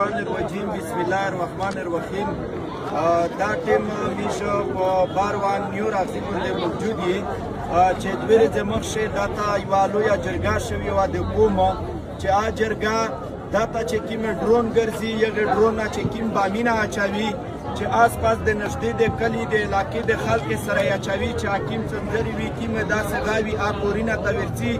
الرجیم، بسم الله الرحمن الرحیم. دا ټیم میش په باروان نیو راغزي باندې موجود یي چې 2 ورځې مخکې داته یوه لویه جرګه شوې وه د قوم، چې آ جرګه داته چې کوم ډرون ګرځي، یغه ډرون نه چې کوم بامینا اچوي، چې آس پاس د نږدې د کلی د علاقې د خلک سره یې اچوي، چې حکیم څنګه وي، کوم داسې غاوي آ کورینه ته ورځي،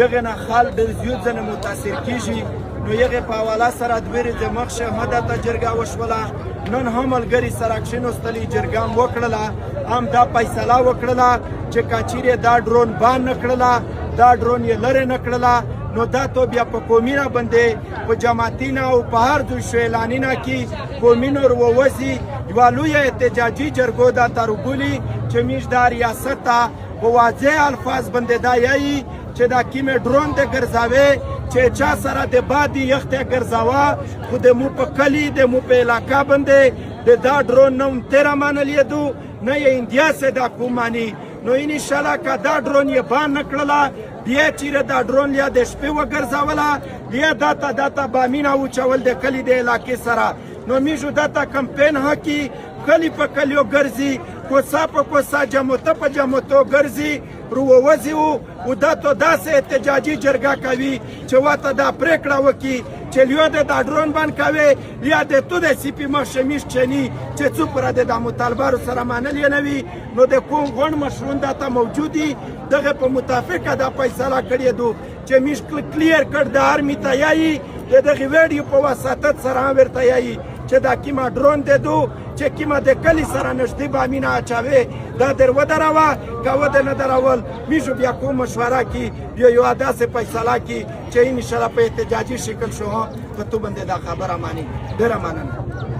یغه نه خال ډېر زیات ځنه متاثر کیږي. نو یغه په حواله سره 2 ورځې مخکې هم داته جرګه وشوله. نن هم ملګري سره کښېنوستلې، جرګه هم وکړله، هم دا فیصله وکړله چې کچېرې دا ډرون بان نه کړله، دا ډرون یې لرې نه کړله، نو دا تو بیا په قومي نه باندې، په جماعتي نه او په هر ځای شو اعلاني نه کی قومي نور ووځي، یوه لویه احتجاجي جرګو دا ته ربولي چې میږ دا ریاست ته په واضح الفاظ باندې دا یایي چې دا کیمه ډرون د ګرځاوي، چې چا سره د بادي یخته ګرځاوه، خو د مو په کلی، د مو په علاقه باندې د دا ډرون نوم تیرا منل دو نه یې انډیا سه دا کومانی. نو ان شاء الله که دا ډرون یې بان نکړله، بیا چیرې دا ډرون یا د شپې وګرځوله، بیا داته بامینا وچول د کلی د علاقې سره، نو میږو داته کمپین هکی، کلی په کلیو ګرځي، کوڅه په کوڅه، جموته په جموتو ګرځي، رووځي او دا ته داسې احتجاجي جرګه کوي چې واته دا پریکړه وکي چې لیو د دا ډرون باندې کوي یا د تو د سی پی مخ چني چې څو پر د دا مطالبه سره منل نه وي. نو د کوم غون مشرون داته موجودي، دغه په متفقه دا فیصله کړې دو چې میش کلیر کړ د آرمي ته یایي، د دغه ویډیو په واسطت سره ورته یایي چې دا کیما ډرون دی دو چې کیما د کلی سره نږدې بامینا اچوي، دا در ودروه. که ود نه درول، میشو بیا کوم مشوره کی، بیا یو داسې فیصله کی چې ان شاء الله په احتجاجي شکل شو په تو باندې دا خبره مانی. ډیره مننه.